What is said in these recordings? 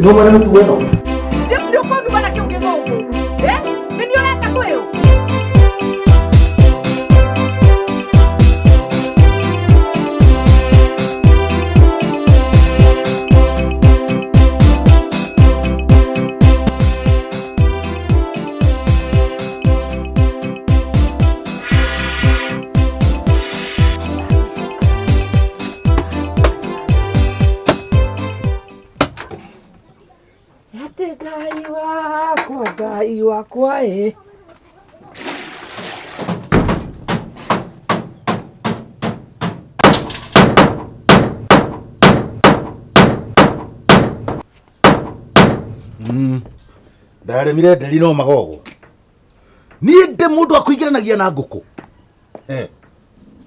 Nĩ mwene mĩtugo ĩno. Nĩ ũkũnduma na kĩu gĩthũngũ. Eh? Nĩ niĩ ũreka kwĩũ? Atĩ Ngai wakwa, Ngai wakwa ĩ. Ndaremire nderi no magogo. Niĩ ndĩ mũndũ akũingĩranagia na ngũkũ. Eh.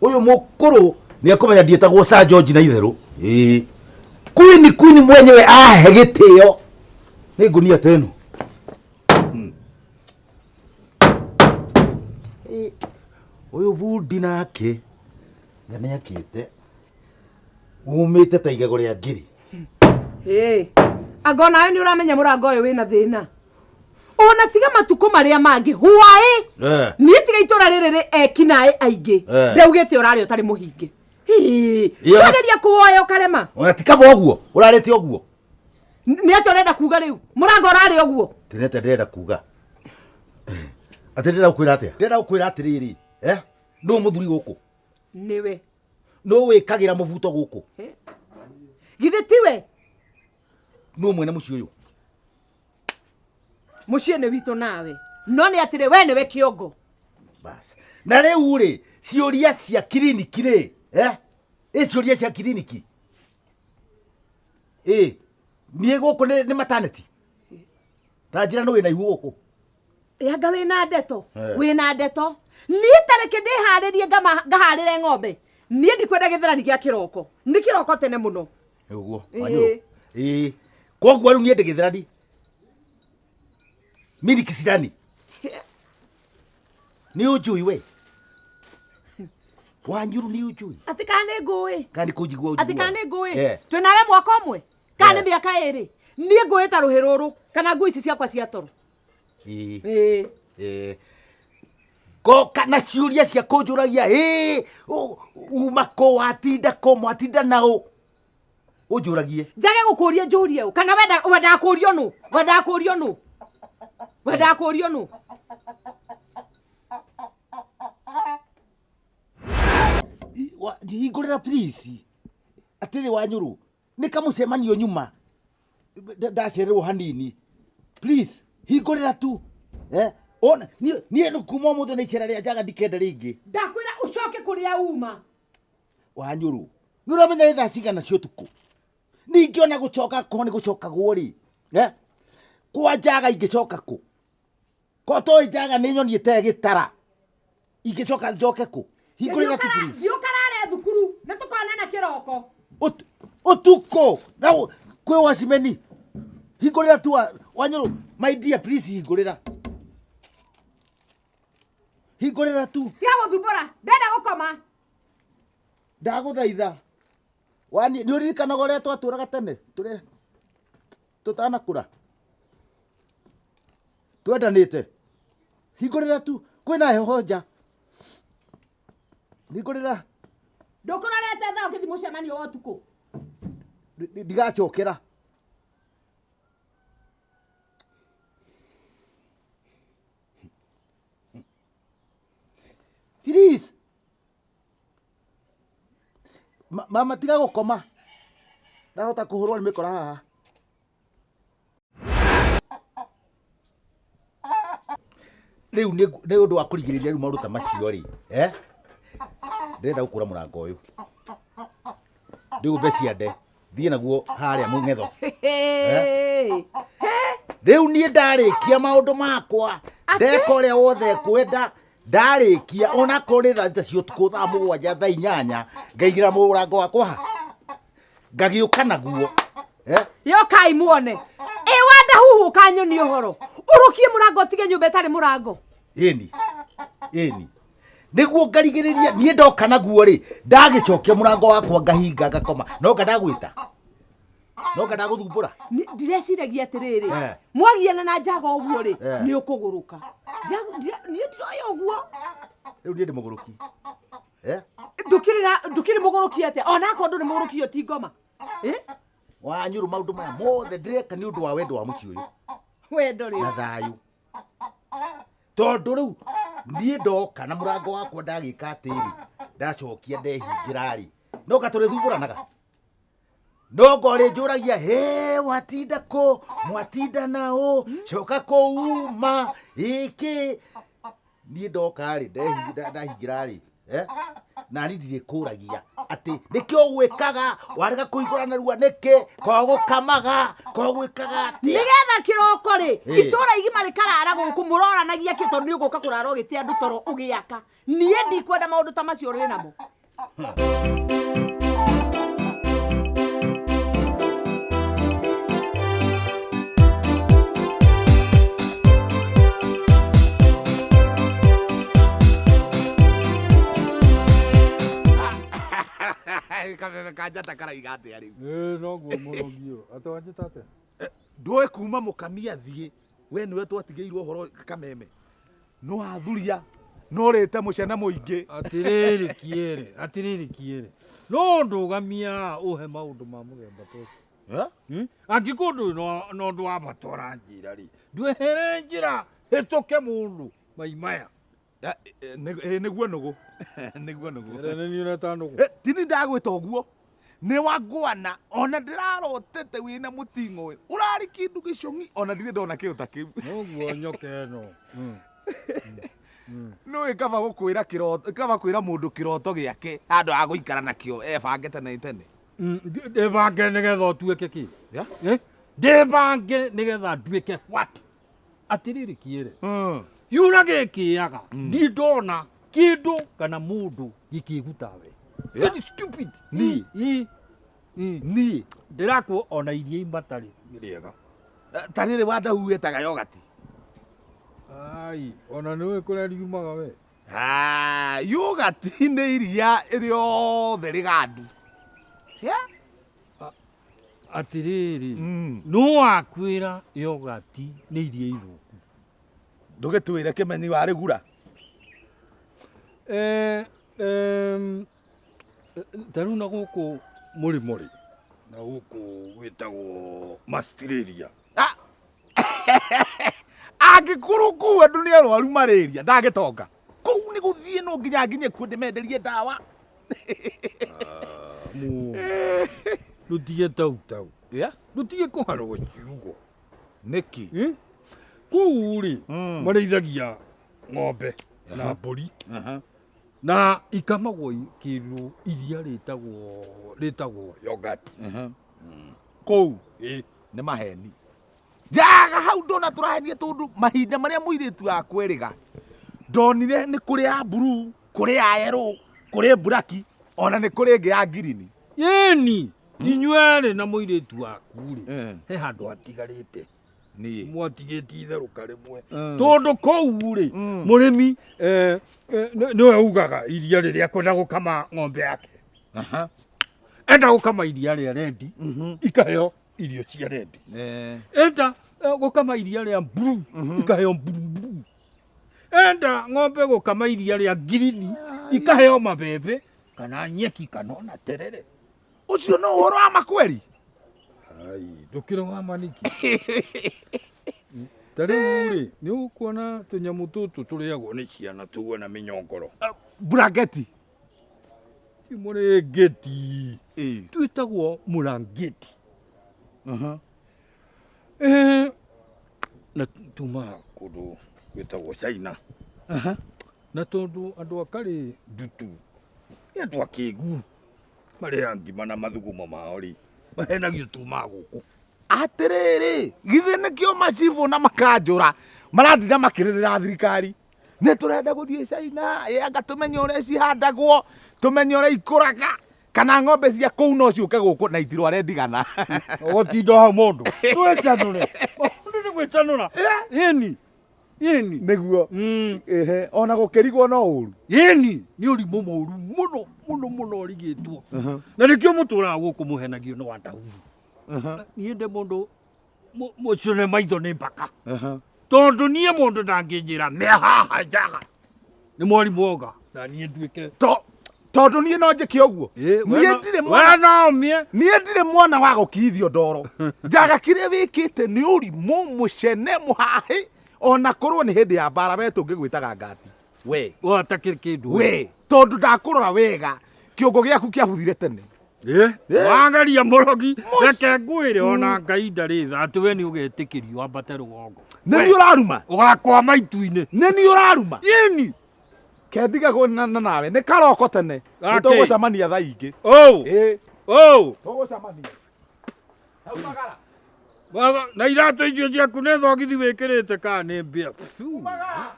Ũyũ mũkũrũ nĩ akũmenya ndiĩtagwo Sir George na itherũ. Ĩĩ. Queen Queen mwenyewe ahe gĩtĩo. Nĩ ngũnia ta ĩno. Ĩ, Ũyũ bundi nake na nĩ akĩte umĩte ta igego rĩa ngiri. Ĩ, anga onawe nĩ ũramenya mũrango ũyũ wĩna thĩna. Ona tiga matukũ marĩa mangĩ hwaĩ. Eh. Niĩ tiga itũra rĩrĩ rĩ ekinaĩ aingĩ. Eh. Ndaugĩte ũrarĩa ũtarĩ mũhinge. Hĩ, Iyo. Wageria kũwoya ũkarema. Ona ti kaba ũguo ũrarĩte ũguo. Nĩ atĩa ũrenda kuga rĩu? Mũrango ũrarĩ ũguo. Ndĩreta ndĩrenda kuga. Atĩ ndĩrenda gũkwĩra atĩa? Ndĩrenda gũkwĩra atĩrĩrĩ, eh? Nũ mũthuri gũkũ? Nĩwe. Nũ wĩkagĩra mũbuto gũkũ? Githĩ tiwe? Nũ mwene mũciĩ ũyũ? Mũciĩ nĩ witũ nawe. No nĩ atĩrĩ we nĩwe kĩongo. Bas. Na rĩu rĩ, ciũria cia kiriniki rĩ, eh? Ĩ ciũria cia kiriniki. Ĩ, niĩ gũkũ nĩ nĩ maternity. Ta njĩra nũ wĩna ihu gũkũ? Anga wĩna ndeto. Eh. Wĩna ndeto. Niĩ tareke ndĩharĩrie ngaharĩre ng'ombe. Niĩ ndikwenda gĩtherani gĩa kĩroko. Nĩ kĩroko tene mũno. Nĩ ũguo. Ĩ. Wanyũrũ. Ĩ. Koguo rĩu niĩ ndĩ gĩtherani. Mimi ni kisirani. Nĩ ũnjũĩ we. Wanyũrũ nĩ ũnjũĩ. Atĩ kana nĩ ngũĩ. Kana nĩ kũnjigua Atĩ kana nĩ ngũĩ. Eh. Twĩ nawe mwaka ũmwe. Kana nĩ Eh. mĩaka ĩrĩ. Niĩ ngũĩ ta rũhĩ rũrũ kana nguo ici ciakwa cia toro. Ĩ. Ĩ. Ĩ. Ngoka na ciũria cia kũnjũragia ĩ uma kũ watinda kũ mwatinda naũ ũnjũragie Njage gũkũria njũrie ũ kana wenda wendaga kũrio nũ? Wendaga kũrio nũ? Wendaga kũrio nũ? Hingũrĩra please atĩrĩ wanyũrũ nĩ kamũcemanio nyuma ndacererwo hanini please hingũrĩra tu eh ona niĩ niĩ nĩ kuma ũmũthĩ nĩ icera rĩa njaga ndikenda rĩngĩ. Ndakwĩra ũcoke kũrĩa uma. Wanyũrũ nĩ ũramenya nĩ thaa cigana cia ũtukũ ningĩ ona gũcoka korwo nĩ gũcokagwo rĩ eh kwa njaga ingĩcoka kũ ko toĩ njaga nĩ nyoni ĩtarĩ gĩtara ingĩcoka njoke kũ hingũrĩra tu please. Thiĩ ũkarare thukuru nĩ tũkonana kĩroko. Ũtukũ na kwĩ wacimeni hingũrĩra tu wanyũrũ my dear please hingũrĩra hingũrĩra tu. Tiga gũthumbũra ndenda gũkoma. Ndagũthaitha wani nĩ ũririkanaga ũrĩa twatũraga tene tũrĩ tũtanakũra twendanĩte hingũrĩra tu kwĩna heho nja hingũrĩra. Ndũkũrorete thaa ũgĩthiĩ mũcemanio wa ũtukũ. Ndigacokera. Please. Mama tiga gũkoma ndahota kũhũrwo nĩ mĩkora haha. Rĩu nĩ ũndũ wa kũrigĩrĩria rĩu maũndũ ta macio rĩ eh? Ndĩrenda gũkũra mũrango ũyũ ndĩũmbe ciande thiĩ naguo harĩa mũng'etho. Rĩu niĩ ndarĩkia maũndũ makwa ndeka ũrĩa wothe ngwenda ndarĩkia onakorwo nĩ thaa thita cia ũtukũ thaa mũgwanja thaa inyanya ngaigĩra mũrango wakwa ha ngagĩũka naguo eh? Yokai muone. Ĩ wanda huhũka nyoni ũhoro. Ũrũkie mũrango ũtige nyũmba ĩtarĩ mũrango. Ĩni ĩni nĩguo ngarigĩrĩria niĩ ndoka naguo rĩ ndagĩcokia mũrango wakwa ngahinga ngakoma no nga ndagwĩta. No nga ndagũthumbũra. Ndireciragia atĩrĩrĩ, Eh. mwagiana na njaga ũguo rĩ, Eh. nĩ ũkũgũrũka. Niĩ ndiroĩ ũguo. Rĩu niĩ ndĩ mũgũrũki. Eh? Ndũkĩrĩ mũgũrũki atĩa? Ona akorwo ndũrĩ mũgũrũki ĩyo ti ngoma. Eh? Wanyũrũ maũndũ maya mothe ndĩreka nĩ ũndũ wa wendo wa mũciĩ ũyũ. Wendo rĩ. Na thayũ. Tondũ rĩu niĩ ndoka na mũrango wakwa ndagĩka atĩrĩ, ndacokia ndehingĩra rĩ, no ka tũrĩthumbũranaga. No ngorĩ njũragia, hĩ watinda kũ, mwatinda na ũ, coka kũuma, ĩkĩ. Niĩ ndoka rĩ, ndahingĩra rĩ, eh? Na niĩ ndirĩkũragia atĩ nĩkĩo ũgwĩkaga, warega kũhingũra narua nĩkĩ, ko gũkamaga, ko gwĩkaga atĩa. Nĩgetha kĩroko rĩ, Ĩ. itũra igima rĩkarara gũkũ mũroranagia kĩ, tondũ nĩ ũgũka kũrara ũgĩte andũ toro ũgĩaka. Niĩ ndikwenda maũndũ ta macio rĩ namo. Kameme ka njata karaiga atia riu? Ĩ, noguo mũrũgi ũyũ. Atĩ wanjĩta atĩa? Ndũĩ kuma mũkami athiĩ, we nĩwe twatigĩirwo ũhoro kameme. No athuria, no ũrĩte mũcene mũingĩ. Atĩrĩrĩ kĩere, atĩrĩrĩ kĩere. No ndũgamia ũhe maũndũ ma mũthemba ta ũcio. Eh? Angĩkorwo ndũrĩ na ũndũ wa bata ũranjĩra rĩ, ndwehere njĩra hĩtũke mũndũ mai maya. Nĩguo nũgũ. Nĩguo nũgũ. Ĩrĩa nĩ niĩ ũreta nũgũ. Tini ndagwĩta ũguo. Nĩ wangwana, ona ndĩrarotete wĩna mũting'o ũyũ. Ũrarĩ kĩndũ gĩcong'i, ona ndirĩ ndona kĩndũ ta kĩu. Noguo nyoka ĩno. Nĩũĩ kaba gũkwĩra kĩroto, kaba kwĩra mũndũ kĩroto gĩake handũ ha gũikara nakĩo ebange tene tene. Ndĩbange nĩgetha ũtuĩke kĩ? Yeah? Ndĩbange nĩgetha nduĩke what? Atĩrĩrĩ kĩere. Yura gĩkĩaga, ndindona kĩndũ kana mũndũ gĩkĩguta we. Yeah. That is stupid. Ni. Ni. Ni. Ndĩrakwo ona iria imatarĩ rĩega. Ta rĩrĩ Wandau wetaga yogati. Ai, ona nĩũĩ kũrĩa riumaga we. Ah, yogati nĩ iria rĩothe rĩgandu. Yeah? Atĩrĩrĩ, no wakwĩra yogati nĩ iria ithũku. Ndũgĩtwĩre kĩmenyi warĩgura. Ta rĩu na gũkũ mũrĩmo rĩ, na gũkũ gwĩtagwo Australia. Angĩkorwo kũu andũ nĩ arwaru malaria, ndangĩtonga. Kũu nĩ gũthiĩ no nginya nginye kuo ndĩmenderie ndawa. Rũtige tau tau. Yeah? Rũtige kũharwo kiugo. Nĩkĩ? Kũu rĩ, marĩithagia ng'ombe na mbũri. Na ikamagwo kĩndũ iria rĩtagwo yogurt. Kũu? Ĩ. Nĩ maheni. Njaga hau ndona tũrahenia tondũ mahinda marĩa mũirĩtu akwerĩga ndonire nĩ kũrĩ ya blue, kũrĩ ya yellow, kũrĩ buraki, ona nĩ kũrĩ ĩngĩ ya ngirini. Ĩni, inyuerĩ na mũirĩtu waku rĩ, he handũ hatigarĩte. Niĩ. Mwatigĩtie itherũka rĩmwe. Tondũ kũu rĩ, mũrĩmi, nĩwe ugaga iria rĩrĩa akwenda gũkama ng'ombe yake. Enda gũkama iria rĩa rendi, ikaheo irio cia rendi. Enda gũkama iria rĩa blue, ikaheo blue blue. Enda ng'ombe gũkama iria rĩa ngirini, ikaheo mabebe kana nyeki kana ona terere. Ũcio no ũhoro wa makweri? Ai, ndũkĩrĩ wa maniki. Ta rĩu rĩ, nĩ ũkuona tũnyamũ tũtũ tũrĩagwo nĩ ciana tũguo na mĩnyongoro. Burangeti. Ti mũrĩngĩti. Twĩtagwo mũrangĩti. Na tumaga kũndũ gwĩtagwo China. Na tondũ andũ a Karĩ ndutu, nĩ andũ akĩgu, marĩaga ngima na mathugumo mao rĩ, mahenagio tumaga gũkũ. Atĩrĩrĩ, githĩ nĩkĩo macibũ na makanjũra maratinda makĩrĩrĩra thirikari. Nĩ tũrenda gũthiĩ China, anga tũmenye ũrĩa cihandagwo, tũmenye ũrĩa ikũraga, kana ng'ombe cia kũu no ciũke gũkũ na itirware ndigana. Ũgũtinda hau mũndũ. Twĩcanũre. Mũndũ nĩ gwĩcanũra. Ĩni. Ĩni. Nĩguo. Ehe, ona gũkĩrigwo no ũru. Ĩni, nĩ ũrimũ mũru mũno, mũno, mũno ũrigĩtwo. Na nĩkĩo mũtũraga gũkũ mũhenagio nĩ Wandahuru. Niĩ ndĩ mũndũ mũcune maitho nĩ mbaka. Tondũ niĩ mũndũ ndangĩnjĩra me haha njaga. Nĩ mwarimũ oga. Na niĩ nduĩke. Tondũ niĩ no njĩke ũguo. Niĩ ndirĩ We mwana no ũmie. Niĩ ndirĩ mwana wa gũkirithio ndoro. Njaga kĩrĩa wĩkĩte nĩ ũrimũ mũcene mũhahĩ ona korwo nĩ hĩndĩ ya mbara we tũngĩgwĩtaga ngati. We. Watakĩrĩ kĩndũ. We. Tondũ ndakũrora wega kĩongo gĩaku kĩabuthire tene. Wageria mũrogi reke ngwĩre ona Ngai ndarĩ tha atĩ we nĩ ũgetĩkĩrio wambate rũgongo. Nĩ niĩ ũraruma. Ũgakwama itu-inĩ. Nĩ niĩ ũraruma. Yĩni. Kendigagwo na nawe nĩ karoko tene. Gakĩ. Nĩ tũgũcemania thaa ingĩ. Oh. Ĩĩ. Oh. Tũgũcemania. Umagara. Baba, na iratũ icio ciaku nĩ thogithi wĩkĩrĩte kana nĩ mbĩa? Umagara.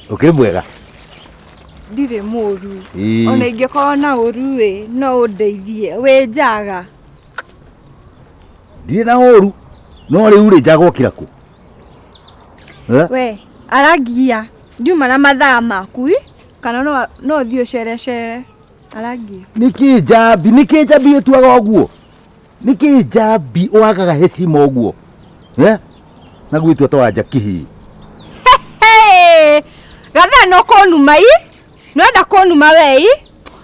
Ũkĩrĩ mwega? Ndirĩ mũru. Ĩĩ. Ona ingĩkorwo na ũru ĩ, no ũndeithie. Wĩ njaga. Ndirĩ na ũru no rĩu rĩ njaga okĩra kũ? Eh? We, arangia. Ndiuma na mathaa maku ĩ, kana no ũthiĩ ũcerecere. Arangia. Nĩkĩ njambi nĩkĩ njambi ĩtuaga ũguo? Nĩkĩ njambi wagaga heshima ũguo? Eh? Na gwĩtua ta wanja kĩhĩĩ. Hey! Gathaa no kũnuma ĩ? Nĩwenda kũnuma we ĩ?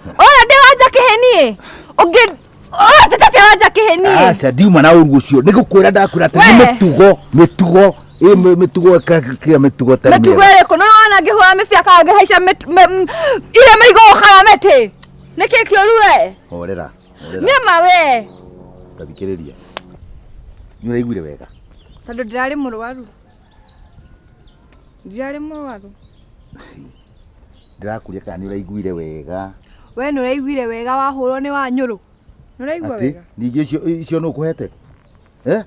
Ona ndĩ wanja kĩhĩni ĩ? Ũngĩ ũranjĩta wanja kĩhĩni ĩ? Aca ndiuma na ũru ũcio nĩ gũkwĩra ndakwĩra atĩ nĩ We. mĩtugo mĩtugo ĩ mĩtugo kĩrĩa mĩtugo ĩtarĩ Mĩtugo mĩega. ĩrĩkũ? Nĩ ũrona ngĩhũra mĩbira kana ngĩhaica irĩma igũgũkara mĩtĩ? Nĩkĩ kĩũru we? Horera horera. Nĩma we. Ta thikĩrĩria. Nĩ ũraiguire wega? Tondũ ndĩrarĩ mũrwaru. Ndirarĩ mũrwaru. Ndĩrakũria kana nĩ ũraiguire wega. We nĩ ũraiguire wega wahũrwo nĩ Wanyũrũ? Nĩ ũraigua Atĩ wega? ningĩ icio icio nũ ũkũhete? Eh?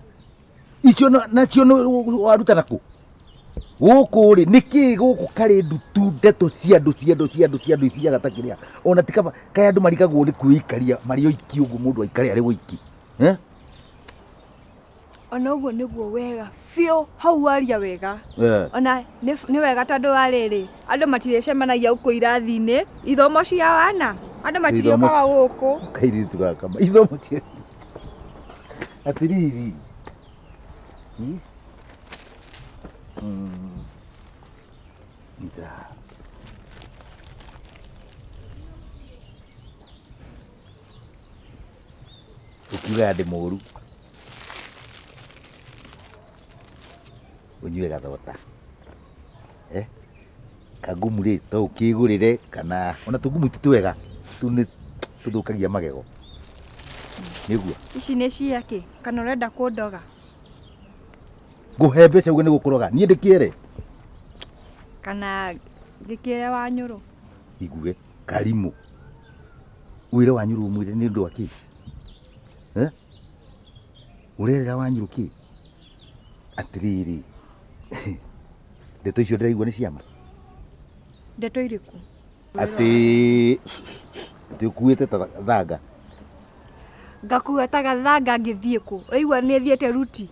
Icio nacio nũ waruta nakũ? Gũkũ rĩ nĩkĩ gũkũ karĩ ndutu ndeto cia andũ cia andũ cia andũ cia andũ ithiaga ta kĩrĩa ona ti kaba kaĩ andũ marigagwo nĩ kwĩikaria marĩ oiki ũguo mũndũ aikare arĩ woiki. Eh? Ona ũguo nĩguo wega biũ hau waria wega. Eh. Ona nĩ wega tondũ wa rĩrĩ andũ matirĩcemanagia gũkũ irathi-inĩ ithomo cia wana andũ matirĩũkaga gũkũ. Kairĩtu gaka ithomo cia atĩrĩrĩ. Ita. Ũkiuga ndĩ mũru ũnyue gathota eh? Kagumu rĩ to ũkĩgũrĩre kana ona tũgumu ti twega tu nĩ tũthũkagia magego nĩguo. Ici nĩ cia kĩ? Kana ũrenda kũndoga? Ngũhe mbeca uge nĩ gũkũroga niĩ ndĩkĩere Kana ngĩkĩre Wanyũrũ? Igue karimũ wĩre Wanyũrũ ũmwĩre nĩ ũndũ wa kĩ? Eh? Ũrerera Wanyũrũ kĩ? Atĩrĩrĩ ndeto icio ndĩraigua nĩ ciama? Ndeto irĩkũ? Atĩ atĩ ũkuĩte ta thanga. Ngakua ta gathanga ngĩthiĩ kũ? Ũraigua nĩ thiĩte ruti?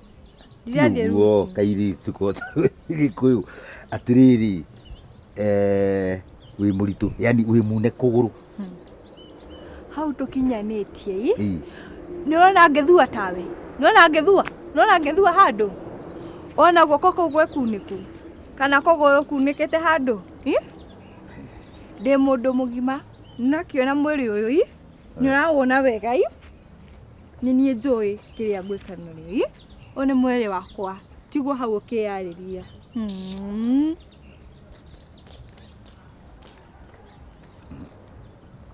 Ndirathiĩ Ũguo ruti. kairĩtu ko Gĩkũyũ atĩrĩrĩ wĩ mũritũ yani wĩ mune kũgũrũ. Hau tũkinyanĩtie ĩ? Ĩ. Nĩ ũrona ngĩthua tawe? Nĩ ũrona ngĩthua? Nĩ ũrona ngĩthua handũ? Wona guoko kũu gwĩ kunĩku? Kana kũgũrũ kunĩkĩte handũ? Ĩ? Ndĩ mũndũ mũgima, nĩũrakĩona mwĩrĩ ũyũ ĩ? Nĩ ũrawona wega ĩ? Nĩ niĩ njũĩ kĩrĩa ngwĩka narĩo ĩ? Ũyũ nĩ mwĩrĩ wakwa, tiguo hau ũkĩyarĩria.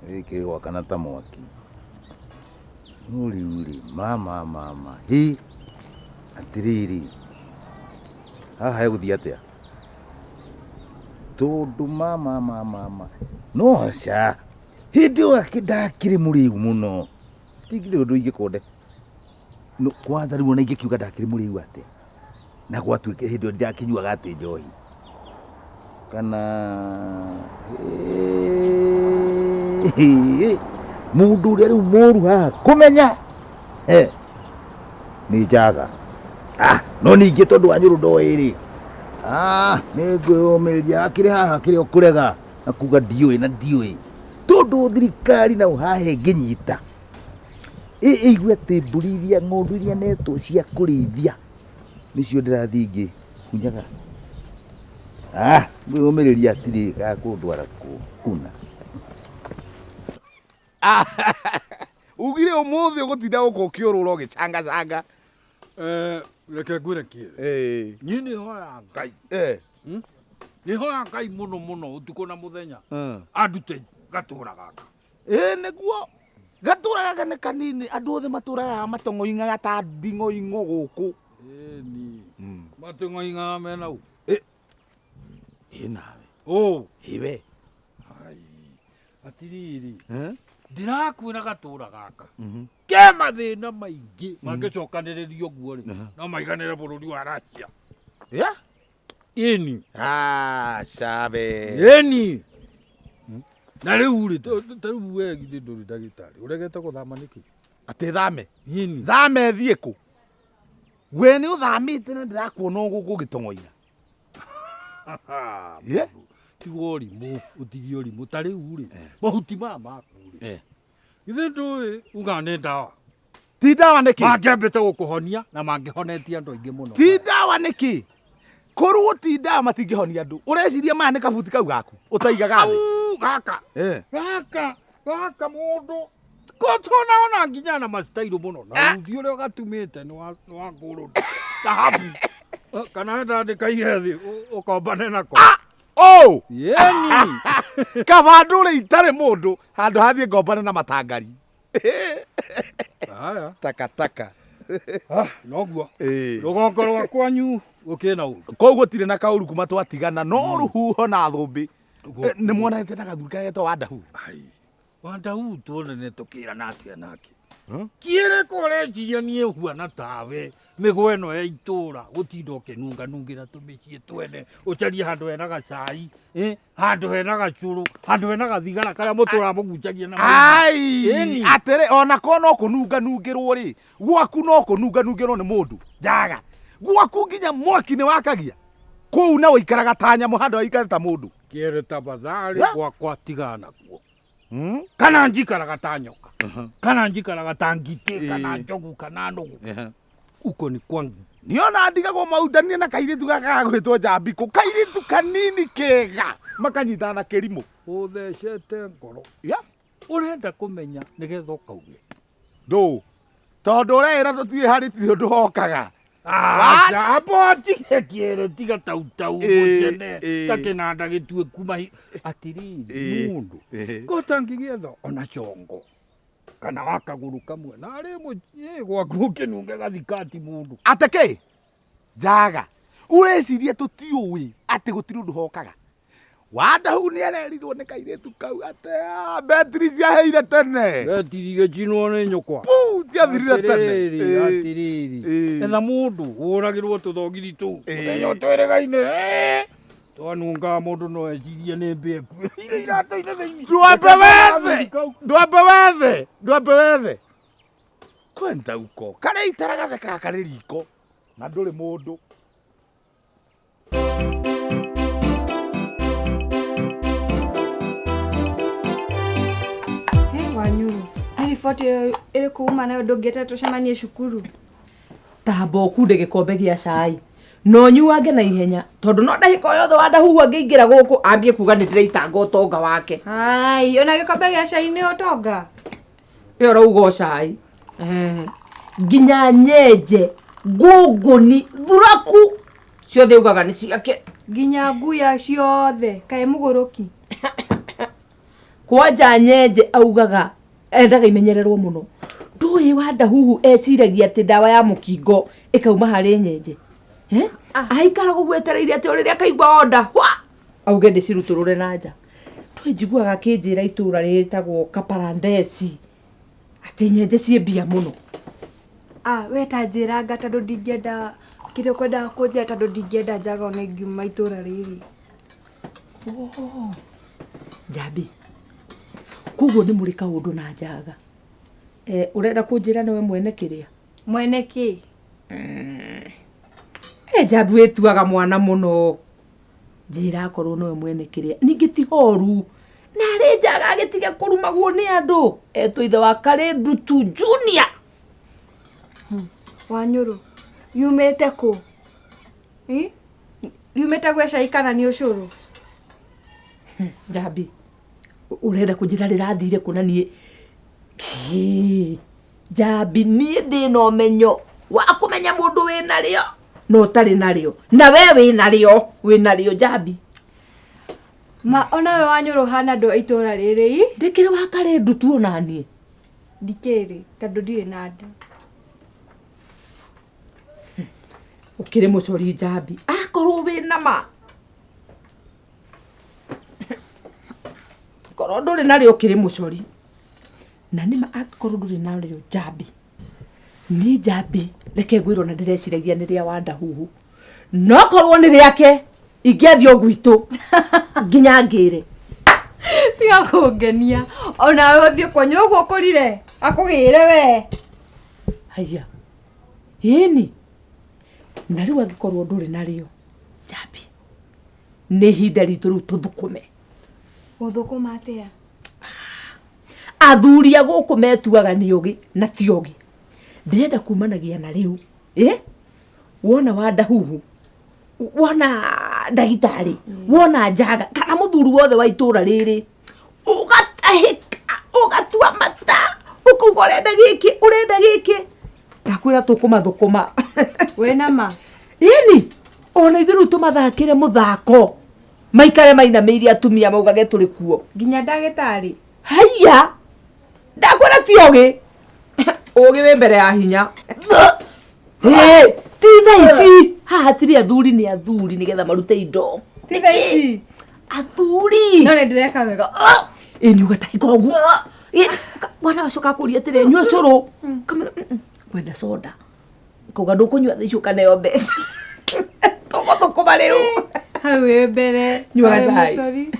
Gĩkĩ gwakana ta mwaki. No rĩu rĩ mama mama hĩ atĩrĩrĩ haha hegũthiĩ atĩa? Tondũ mama mama mama no aca hĩndĩ ĩyo ndakĩrĩ mũrĩu mũno tingirĩ ũndũ ingĩkonde no kwanza rĩu ona ingĩkiuga ndakĩrĩ mũrĩu atĩa na gwatuĩka hĩndĩ ĩyo ndakĩnyuaga atĩ njohi kana mũndũ ũrĩa rĩu mũru haha kũmenya. Nĩ njaga. Ah, no ningĩ tondũ wa nyũrũ ndoĩ rĩ. Ah, nĩ ngwĩyũmĩrĩria akĩrĩ haha kĩrĩa ũkũrega na kuga ndiũĩ na ndiũĩ. Tondũ thirikari na haha ĩngĩnyita. Ĩigue atĩ mbũri iria ng'ondu iria netwo cia kũrĩithia nĩcio ndĩrathiĩ ngĩkunyaga. Ah, ngwĩyũmĩrĩria hatirĩ gakũndwara kuna. Ugire umuthi ugutinda guku ukiurura ugicangacanga. Reke ngwĩre kĩrĩ. Eh. Niĩ nĩ hoyaga Ngai. Eh. Nĩ hoyaga Ngai mũno mũno ũtukũ na mũthenya. Mm. Andute gatũra gaka. Ĩ nĩguo gatũra gaka nĩ kanini andũ othe matũraga matong'oing'aga ta nding'oing'o gũkũ. Ĩni. Matong'oing'aga mena ũ? Ĩ nawe. Ũ. Ĩ we. Ai. Atiriri. Eh? Ndĩrakwĩra gatũra gaka. Mhm. Ke mathĩna maingĩ mangĩcokanĩrĩrio ũguo rĩ no maiganĩre bũrũri wa Russia. Yeah? Ĩni. Ah, cabe. Ĩni. Na rĩu rĩ ta rĩu we githĩ ndũrĩ ndagĩtarĩ ũregete gũthama nĩkĩ? Atĩ thame. Ĩni. Thame thiĩ kũ? We nĩ ũthamĩte na ndĩrakuona gũkũ ũgĩtong'oina. Yeah? Tiga ũrimũ ũtigie ũrimũ ta rĩu rĩ mahuti maya maku rĩ Eh. githĩ ndũĩ uga nĩ ndawa Ti ndawa nĩkĩ? mangĩambĩte gũkũhonia na mangĩhonetie andũ aingĩ mũno Ti ndawa nĩkĩ? Korwo ti ndawa matingĩhonia andũ. Ũreciria maya nĩ kabuti kau gaku ũtaigaga thĩ. Au, gaka Eh. gaka gaka mũndũ kotona ona nginya na macitairũ mũno na uthi ũrĩa ũgatumĩte nĩ wa nĩ wa ngũrũ thahabu kana enda ndĩkaige thĩ ũkombane nako Oh! yeni Kaba ndũre itarĩ mũndũ handũ hathiĩ ngombane na matangari. Haya. Takataka. Noguo Ĩĩ. rũgongo rwa kwanyu gũkĩna ũru Koguo gũtirĩ na kaũru kuma twatigana no rũhuho na thũmbĩ. Nĩ muonete na gathuri karĩa wa Ndahu. Ai. Wandau tuonane tũkĩrana atĩa nake kĩrĩkũ ũreciria niĩ huana tawe mĩgwa ĩno ya itũra gũtinda ũkĩnunganungĩra tũmĩciĩ twene ũcarie handũ hena gacai handũ hena gacũrũ handũ hena gathigara karĩa mũtũraga mũgunjagia na mahiga. Ai! Ĩni. Atĩrĩ ona ko no kũnunganungĩrwo rĩ, gwaku no kũnunganungĩrwo nĩ mũndũ. Njaga. Gwaku nginya mwaki nĩ wakagia. Kũu na ũikaraga ta nyamũ handũ ha ũikare ta mũndũ. Kĩrĩ tafadhali Yeah. gwakwa tigana nakuo Hmm? kana njikaraga ta nyoka kana njikaraga ta ngitĩ kana Ĩĩ. njogu kana nũgũ uko ni kwangu Niona ndigagwo maundanie na kairĩtu gaka gagwĩtwo Njambikũ, kairĩtu kanini kega makanyitana na kĩrimũ. ũthecete ngoro Yeah. ũrenda kũmenya nĩgetha ũkauge Ndũ. Tondũ ũreĩra tũtiũĩ harĩ tirĩ ũndũ hokaga. Aca, amba tige kĩere tiga tautau Ĩĩ, mũcene ĩĩ. ta kĩnanda gĩtuĩku mahi atĩrĩrĩ Ĩĩ. mũndũ Ĩĩ. kotangĩgĩetha ona congo kana wa kagũrũ kamwe narĩ mũciĩ gwaku ũkĩnunge gathikati mũndũ Atĩ kĩ? Njaga. Ũreciria tũtiũĩ atĩ gũtirĩ ũndũ hokaga. Wandahu nĩ arerirwo nĩ kairĩtu kau atĩ "Ah, betiri ciaheire tene. betiri gĩcinwo nĩ nyũkwa Puu, ciathirire tene. Atĩrĩrĩ, Ĩĩ. atĩrĩrĩ Ĩĩ. etha mũndũ ũragĩrwo tũthogiri tũu Ĩĩ. mũthenya ũtwĩrĩgaine twanungaga mũndũ no ecirie nĩ mbĩa ĩkuĩrĩire iratũ-inĩ thĩinĩ Ndwambe Reke wethe. kau. Ndwambe wethe. Ndwambe wethe. Kwenda uko. Karĩa itara gathekaga karĩ riko. Na ndũrĩ mũndũ. He wanyuru nĩ riboti ĩyo ĩrĩkũ uma nayo ndũngĩte tũcemanie cukuru tamba ũkunde gĩkombe gĩa cai na ũnyuange na ihenya tondũ no ndagĩka o yothe wandahuhu angĩingĩra gũkũ ambie kuga nĩ ndĩraitanga ũtonga wake ai ona gĩkombe gĩa cai nĩ ũtonga we ũrauga o cai nginya nyenje ngũngũni thuraku ciothe ugaga nĩ ciake nginya nguya ciothe kaĩ mũgũrũki kwanja nyenje augaga endaga imenyererwo mũno ndũĩ wandahuhu eciragia atĩ ndawa ya mũkingo ĩkauma harĩ nyenje Eh? Aikaraga ũguo etereire atĩ o rĩrĩa akaigua onda hwa auge ndĩcirutũrũre na nja ndũĩ njiguaga akĩnjĩra itũra rĩtagwo kaparandeci atĩ nyenje ciĩ mbia mũno ah we ta njĩranga tondũ ndingĩenda kĩrĩa ũkwendaga kũnjĩra tondũ ndingĩenda njaga ona ingiuma itũra rĩrĩ Oh, njambi koguo nĩ mũrĩ kaũndũ na njaga eh, ũrenda kũnjĩra nĩwe mwene kĩrĩa mwene kĩ E njambi wĩtuaga mwana mũno. Njĩra akorwo nowe mwene kĩrĩa. Ningĩ ti horu. Na arĩ njaga agĩtige kũrumagwo nĩ andũ. Etwo ithe wa Karĩ Ndutu Junior. Wanyũrũ, yumĩte kũ? Ĩ? Riumĩte gwĩ cai kana nĩ ũcũrũ? Njambi, ũrenda kũnjĩra rĩrathire kũ na niĩ Kĩĩ? Njambi niĩ ndĩna ũmenyo wa kũmenya mũndũ wĩna rĩo na ũtarĩ narĩo na we wĩna rĩo wĩna rĩo Njambi. Ma onawe Wanyũrũ ũhana andũ a itũra rĩrĩ ĩ? Ndĩkĩrĩ wa Karĩ Ndutu ona niĩ. Ndikĩrĩ tondũ ndirĩ na nda. Ũkĩrĩ mũcori Njambi akorwo wĩna ma korwo ndũrĩ narĩo ũkĩrĩ mũcori na nĩma angĩkorwo ndũrĩ narĩo Njambi niĩ Njambi reke ngwĩrwo na ndĩreciragia nĩ rĩa Wandahuhu no korwo nĩ rĩake ingĩathiĩ o gwitũ nginya ngĩre. Tiga kũngenia onawe ũthiĩ kwanyu ũguo ũkũrire akũgĩre we. Haiya ĩni na rĩu angĩkorwo ndũrĩ narĩo Njambi nĩ ihinda ritũ rĩu tũthũkũme. Gũthũkũma atĩa? Athuri a gũkũ metuaga nĩ ogĩ na ti ogĩ. Ndĩrenda kumanagia na rĩu ĩ wona Wandahuhu wona ndagĩtarĩ wona njaga kana mũthuri wothe wa itũra rĩrĩ ũgatahĩka ũgatua mata ũkauga ũrenda gĩkĩ ũrenda gĩkĩ ndakwĩra tũkũmathũkũma. Wĩna ma? Ĩni ona ithuĩ rĩu tũmathakĩre mũthako maikare mainamĩirie atumia maugage tũrĩ kuo. Nginya ndagĩtarĩ? Haiya ndakwĩra ti ũgĩ ũgĩ wĩ mbere ya hinya. Ĩ, ti thaa ici haha hatirĩ athuri nĩ athuri nĩgetha marute indo. Ti thaa ici? Athuri. No nĩ ndĩreka wega. Ĩ nĩ ũgatahĩka ũguo. Ĩ, mwana wacoka akũria atĩrĩ nyua cũrũ kamera kwenda soda kauga ndũkũnyua thaa ici ũkaneo mbeca tũgũthũkũma rĩu. Hau wĩ mbere. Nyuaga Wĩ cai. mũcori.